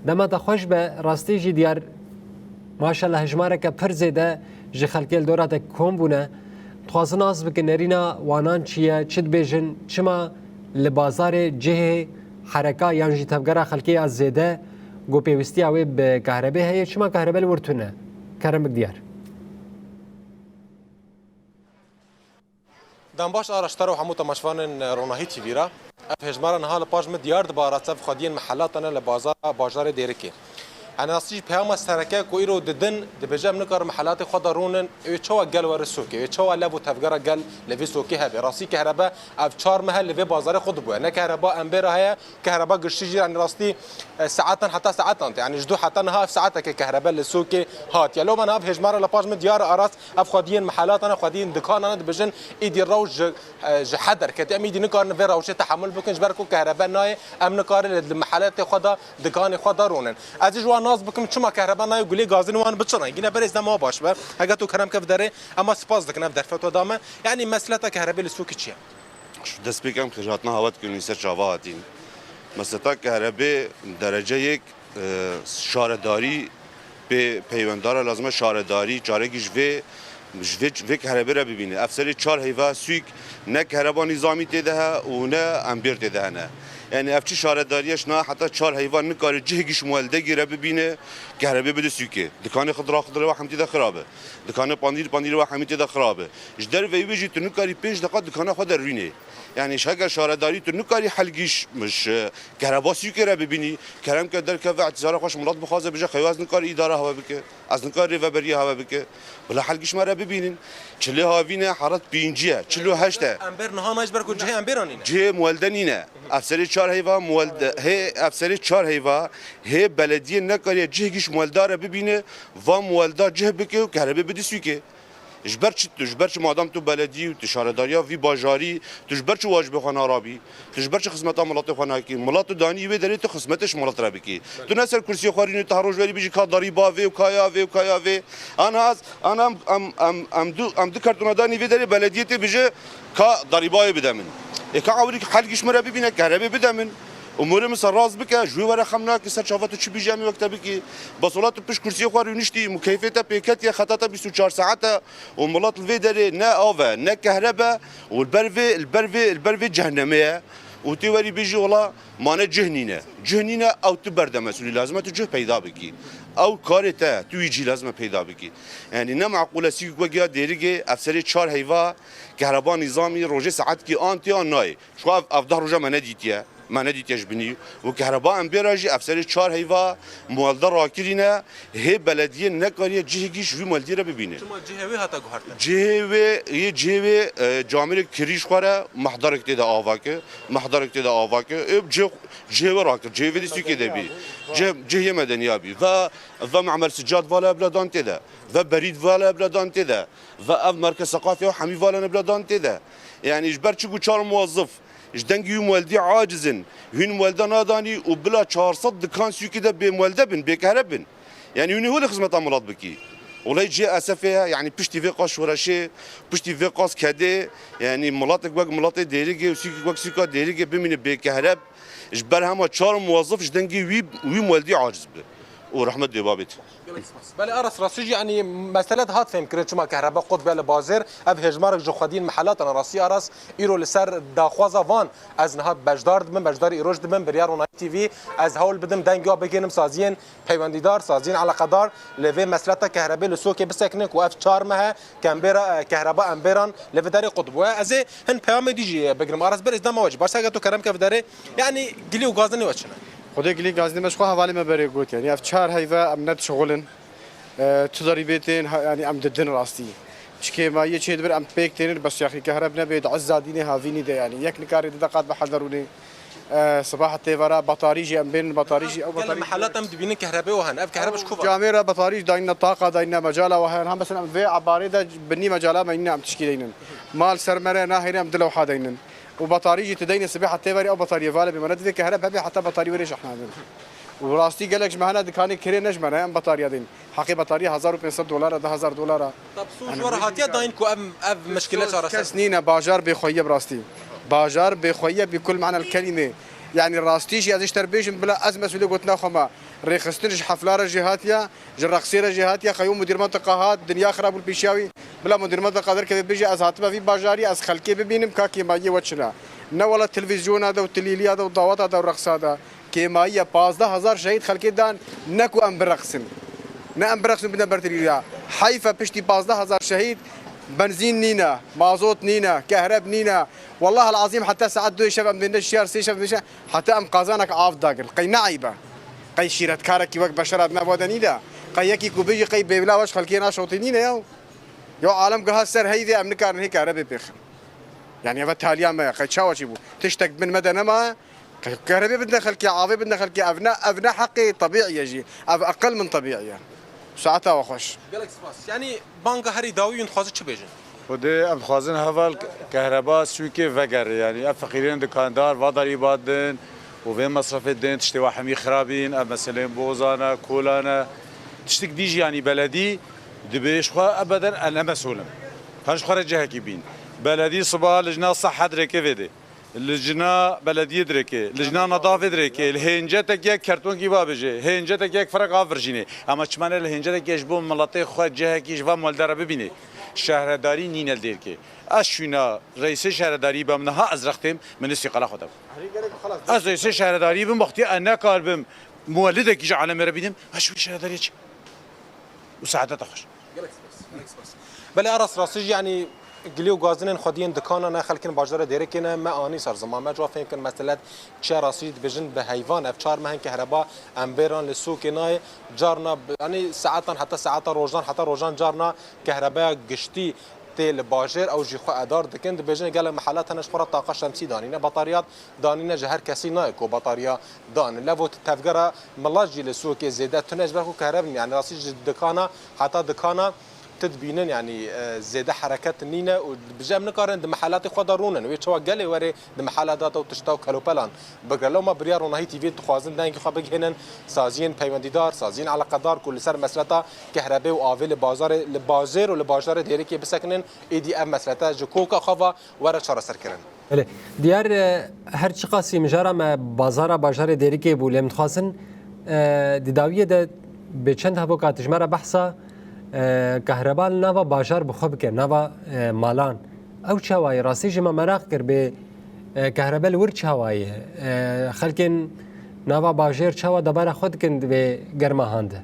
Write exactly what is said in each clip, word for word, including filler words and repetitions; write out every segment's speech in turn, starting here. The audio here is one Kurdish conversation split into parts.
Dema te xweş be, rastî jî diyar, maşallah, hejmareke pir zêde ji xelkê li dora te kom bûne. Dixwazin nas bikin, nerîna wanan çi ye, çi dibêjin, çima li bazarê cihê hereka yan jî tevgera xelkê ya zêde ku pêwîstiya wê bi kahrebê heye, çima kahrebê li wir tune? Kerem bik diyar. Dem baş Araş, te re û hemû temaşevanên Ronahî T V re. Ev hejmara niha li paş min diyar dibe, araste ev xwediyên mehelatan e li bazara bajarê Dêrikê. Enasî jî peyama sereke ku îro didin, dibêje em nikarin mehelatê xwe de rûnin, wê çawa gel were sûkê, wê çawa lev û tevgera gel li vê sûkê hebe. Rastî kehrebe ev çar meh e li vê bazarê xwe dibûye. Ne kehreba embera heye, kehreba giştî jî, yanî rastî, e, saetan heta saetan tê. Yanî ji dû heta niha ev saeteke kehrebe li sûkê hatiye. Loma niha ev hejmara li paş min diyar e, arast ev xwediyên mehelatan e, xwediyên dikanan e, dibêjin îdî rewş ji, e, ji he derketî. Em îdî nikarin vê rewşê tehemûl bikin, ji ber ku kehrebe nayê, em nikarin li, li meheletê xwe de, dikanê xwe de rûnin. Ez ê ji wan nas bikim, çima kehrebe nayê, gulê gazin wan biçin rengîne, berêz dema baş be. Hege tu kerem ke vê derê, em spas dikin ev derfet we da me. Yanî meseleta kehrebê li sûkê çi ye? Dest pê kem xêrhatina hewa dikin, ser çava hatîn. Meseleta kehrebê derece yek, e, şaredarî pê peywendar e, lazim e şaredarî, çarekî ji vê, ji vê, vê kehrebê re bibîne. Ev serê çar heyva sûk ne kehreba nîzamî tê de he û ne embêr tê de hene. Yanî ev çi şaredarî ye, ji niha heta çar heyva nikare cihekî ji mueldegî re bibîne, kehrebê bide sûkê. Dikanê xidra, xidrê we hemî tê de xirab e. Dikanê pandîr, pandîrê we hemî tê de xirab e. Ji derveyî wê jî tu nikarî pênc deqa dikana xwe derûnê. Yanî ji heger şaredarî tu nikarî helgîş ji, e, kehreba sûkê re bibînî, kerem ke derkeve îtîzara xwe ji milet bixwaze, bije xeyo ez nikare îdara hewe bike, ez nikare rêveberiya hewe bike. Bila helgîş me re bibînin. Çilê havîn e, heret pêncî ye, çil û heşt e. Ember niha nayê ji ber ku cihê embera nîne. Cihê muelde nîne. Ev serê çar heyva muelde, hê, ev serê çar heyva hê belediyê nekariye cihekî ji muelda re bibîne, va muelda cih bike û kehrebê bide sûkê. Ji ber çi tu, ji ber çi madem tu beledî û tu şaredariya vî bajarî, tu ji ber çi wacibê xwe narabî? Tu ji ber çi xizmeta miletê xwe nakî? Milet tu danî wê derê tu xizmetê ji milet re bikî. Tu ne ser kursiyê xwe rûnî, tu her roj werî bijî ka darîba vê û ka ya vê û ka ya vê. Ana ez, ana em, em, em, em du, em du kartona danî vê derê belediyê tê bije ka darîbayê bide min. Ê ka ewilî helgîş min re bibîne, kehrebê bide min. Umûrê min ser rast bike, ji wê were xem nake, ser çava tu çi bijî em ê wek te bikî. Bes wela tu pişt kursiyê xwe rûniştî, mukeyfê te pê ketiye, xeta te bîst û çar saet e. Û milet li vê derê ne av e, ne kehreb e û li ber vê, li ber vê, li ber vê cehnemê ye. Û tê werî bêjî wela mane cih nîne. Cih nîne, ew tu berde mesûlî, lazim e tu cih peyda bikî. Ew karê te, tu wî cî lazim e peyda bikî. Yanî ne meqûl e sîkik wek ya Dêrikê, ev serê çar heyva, kehreba nîzamî, rojê saetkî an tê an nayê. Ji xwe ev, ev deh roja me nedîtiye. Me nedîtiye ji binî. Û kehreba em bêra jî ev serê çar heyva muelde rakirîne, hê belediyê nekariye cihekî ji vî mueldî re bibîne. Çima cihê wê hate guhertin? Cihê wê, yê cihê wê, e, camêrek kirî ji xwe re mehdarek tê de ava ke, mehdarek tê de ava ke. Ê cihê, cihê wê rakir, cihê wê dî sûkê de bî. Cih, cih yê medeniya bî. Ve, ve Me'mer Sicad vala bila dan tê de. Ve Berîd vala bila dan tê de. Ve ev merkez seqafê û hemî vala ne bila dan tê de. Yanî ji ber çi ku çar muwezif ji dengê wî mueldî aciz in, hûn muelda nadanî û bila çar sed dikan sûkê de bê muelde bin, bê kehre bin. Yanî hûn ê holê xizmeta milet bikî. Wele cihê esefê ye, yanî piştî vê qas şoreşê, piştî vê qas kedê, yanî miletek wek miletê Dêrikê û sûkek wek sûka Dêrikê bimîne bê kehre, ji ber hema çar muwezif ji dengê wî, wî mueldî aciz bi. Û rehmet dê babê te. Belê, Aras, rastî jî, yanî, mesele dihat fêmkirin, çima kehreba qut bûye li bazêr, ev hêjmarek ji xwediyên mehelatan e. Rastî, Aras, îro li ser daxwaza van ez niha beşdar dibim, beşdarî îroj dibim, bi riya Ronahî T V ez hewl bidim dengê wan bigihînim saziyên peywendîdar, saziyên eleqedar li vê meseleta kehrebê li Sokê bisekinin ku ev çar meh e, kembêra, e, kehreba emberan li vê derê qut bûye. Ez ê hin peyamê dî jî bigirim. Aras, berêz dema we jî baş, heke tu kerem ke vê derê, yanî, gilî û gazinê we çi ne? Xwedê gilî gazinê me ji xwe hevalê me berê got, yanî ev çar heyve em ne dişixulin. E, tu darîbê tên, ha, yanî em didin rastî. Çikê me yê çê dibir em pêk tênin, bes yaxî kehreb nebe, di izza dînê havînî de yanî. Yek nikare dide qat bi hederûnê. E, sibaha têvera batarî jî em bênin, batarî jî, ew batarî. Mehelat em dibînin kehrebê we hene. Ev kehreb ji ku ve? Camêra batarî dayne, taqa dayne, mecala we hene. Hem mesela em vê ebarê de binî mecala me yine em tişkî deynin. Mal ser me re nahêne em di lewha deynin. Û batarî jî tu deynê sibê heta têverî ew batariyê vale bê me ne divê kehreb hebe heta batarî wêrê şehna bin. Û rastî gelek ji me hene dikanê kirê ne ji me re em batariya deyn. Heqê batariya hezar û pênc sed dolar e, du hezar dolar e. Tab soz ji we re hatiye dayîn ku ev, ev mişkile çareser? Kes nîne, bajar bêxweyî ye bi rastî. Bajar bêxweyî ye bi kul manel kelîmê. Yani rastî jî ez ji te re bêjim, bila ez mesûlê gotina xwe me. Rêxistin ji hefla re jî hatiye, ji reqsê re jî hatiye, xeyo mudîr menteqa hat, dinya xirab bû pêşiya wî. Bila mudîr menteqa derkeve bêje, ez hatime vî bajarî, ez xelkê bibînim ka kêmayiyê we çi ne. Ne wela televîzyona de û tilîliya de û daweta de û reqsa de. Kêmayiye pazdeh hezar şehîd xelkê dan, ne ku em bireqsin. Ne em bireqsin bidine ber tilîliya. Heyfe piştî pazdeh hezar şehîd benzîn nîne, mazot nîne, kehreb nîne. Wallahil azîm heta saet duyê şev em dêne şiyar, sê şev em dêne şiyar. Heta em qazanek av dagir. Qey ne eyb e? Qey şîretkarekî wek beşer adina vade nîne? Qey yekî ku bijî qey bêvla weş xelkê naşotî nîne ya? Ya alem giha ser heyvê em nikarin hê kare bê pêxin. Yani eve taliya me ye. Qey çawa çî bû? Tiştek bin me de nema. Qey kerebê bidine xelkê, avê bidine xelkê. Ev ne, ev ne heqê tebîî ye jî. Ev eqel min tebîî ye. Saeta we xweş. Gelek spas. Yani banga herî dawî hûn dixwazin çi bêjin? Xwedê em dixwazin heval kehreba sûkê vegere, yanî ev feqîrên dikandar va derîba din û vê mesrefê din, tiştê wa hemî xirabîn, ev meseleyên bozan e, kolan e. Tiştik dî jî, yanî beledî dibê ji xwe ebeden ez ne mesûl im. Her ji xwe re cihekî bîn. Beledî siba lijna sehet rêkê vêdê. Lijna belediyê dirêkê, lijna nadavê dirêkê, li hêncetek yek kertonkî va bêje, hêncetek yek firek av virjînê. Ema çima ne li hêncetek yek ji bo miletê xwe cihekî ji va mol de re bibînê? Şehredarî nîne li Dêrikê. Ez şûna reîsê şehredarî bim niha ez rextêm, min nusî qala xwe de. Ez reîsê şehredarî bim, wextî ez nekarbim muwelidekî ji alemê re bînim, ez şû şehredariyê çi? Û saete te xweş. Gelek spas, gelek spas. Belê, Aras, rastî jî, yanî gilî û gazinên xwediyên dikana ne, xelkên bajarê Dêrikê ne, me anî ser ziman me, ciwa fêm kin meselet çi ye, rastî jî dibêjin bi heyvan ev çar meh in kehreba em bêran li sûkê nayê, carna bi, yanî saetan heta saeta rojan, heta rojan carna kehrebeya giştî tê li bajêr, ew jî xwe edar dikin, dibêjin gelek mehelat hene ji xwe re taqa şemsî danîne, betariyat danîne, ji her kesî nayê ku betariya dan. Levo tevgera milet jî li sûkê zêde tune ji ber ku kehreb nîne. Yanî rastî ji dikana heta dikana tu dibînin, yanî, e, zêde hereket nîne û bi jî em nikarin di mehelatê xwe de rûnin. Wê çawa gelê were di mehelata de û tişta û kelopelan bigire. Lewma biryar Ronahî T V dixwazin dengê xwe bigihînin saziyên peywendîdar, saziyên eleqedar ku li ser meseleta kehrebê û avê li bazarê, li bajêr û li bajarê Dêrikê bisekinin, êdî ev meselete ji koka xwe ve were çareserkirin. Belê. Diyar, e, her çiqasî mijara me bazara bajarê Dêrikê bû, lê em dixwazin, e, di dawiyê de bi çend hevok hat ji me re behsa, e, kehreba li nava bajar bi xwe bike, nava, e, malan. Ew çawa ye? Rastî jî me meraq kir bê, e, kehrebe li wir çawa ye? E, xelkên nava bajêr çawa debara xwe dikin di vê germahan de?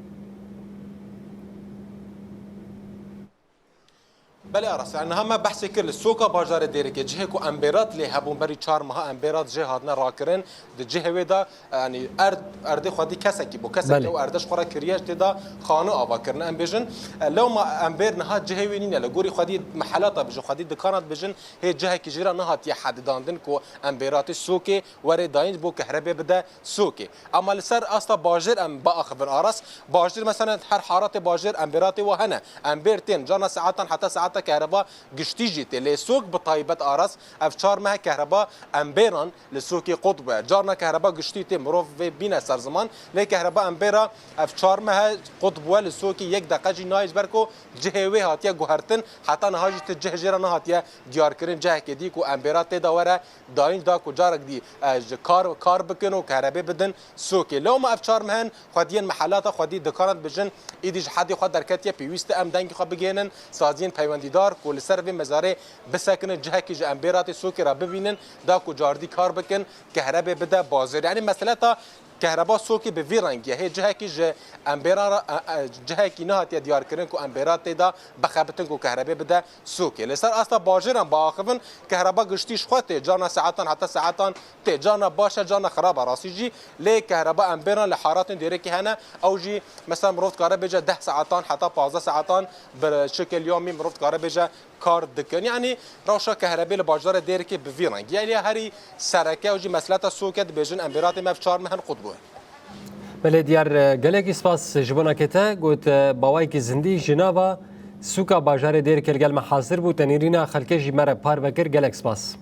Belê Aras, yani niha me behsê kir li soka bajarê Dêrikê, cihê ku emberat lê hebûn berî çar meha emberat jê hatine rakirin, di cihê wê de, yani erd, erdê xwedî kesekî bû, kesekî Belê. Ew erde ji xwe re kiriye, tê de xane ava kirine. Em bêjin, e, lewma ember niha cihê wê nîne, li gorî xwedî mehelata bêjin, xwedî dikana dibêjin, hê cihekî jê re nehatiye hedidandin ku emberatê sokê were dayîn bo kehrebê bide sokê. Ama li ser asta bajêr em biaxivin Aras. Bajêr mesela her haratê bajêr emberatê wa hene. Ember tên, carna saetan heta saeta kehreba giştî jî tê. Lê sok bi taybet Aras, ev çar meh kehreba emberan li sokê qut bûye. Carna kehreba giştî tê, mirov vê bîne ser ziman. Lê kehreba embera ev çar meh qut bûye, li sokê yek deqe jî nayê ji ber ku cihê wê hatiye guhertin. Heta niha jî ti cih jê re nehatiye diyarkirin. Cihekê dî ku embera tê de were dayîn da ku carek dî, e, ji kar, kar bikin û kerebê bidin sokê. Lewma ev çar meh in xwediyên mehelata xwedî dikana dibêjin, êdî ji hedê xwe derketiye, pêwîst e em dengê xwe bigihînin saziyên peywendîdar ku li ser vê mezarê bisekinin, cihekî ji emberatê sokê re bibînin, da ku cardî kar bikin, kehrebê bide bazêr. Yanî meseleta kehreba sokê bi vî rengî ye. Hê cihekî ji emberan re, e, e, cihekî nehatiye diyarkirin ku embera tê de bixebitin ku kehrebê bide sokê. Li ser asta bajêran biaxivin, kehreba giştî ji xwe tê, carna saetan heta saetan tê, carna baş e, carna xirab e rastî jî. Lê kehreba emberan li haratên Dêrikê hene, ew jî mesela mirov dikare bêje deh saetan heta pazdeh saetan bi şikil ya mî mirov dikare bêje kar dikin. Yanî rewşa kehrebê li bajarê Dêrikê bi vî rengî ye. Lê herî sereke ew jî meseleta sokê dibêjin, emberatê me ev çar meh in qut bû. Belê Diyar, gelekî spas ji bona ke te got, e, bawayekî zindî ji nava sûka bajarê Dêrikê li gel me hazir bû, te nêrîna xelkê jî me re parve kir, gelek spas.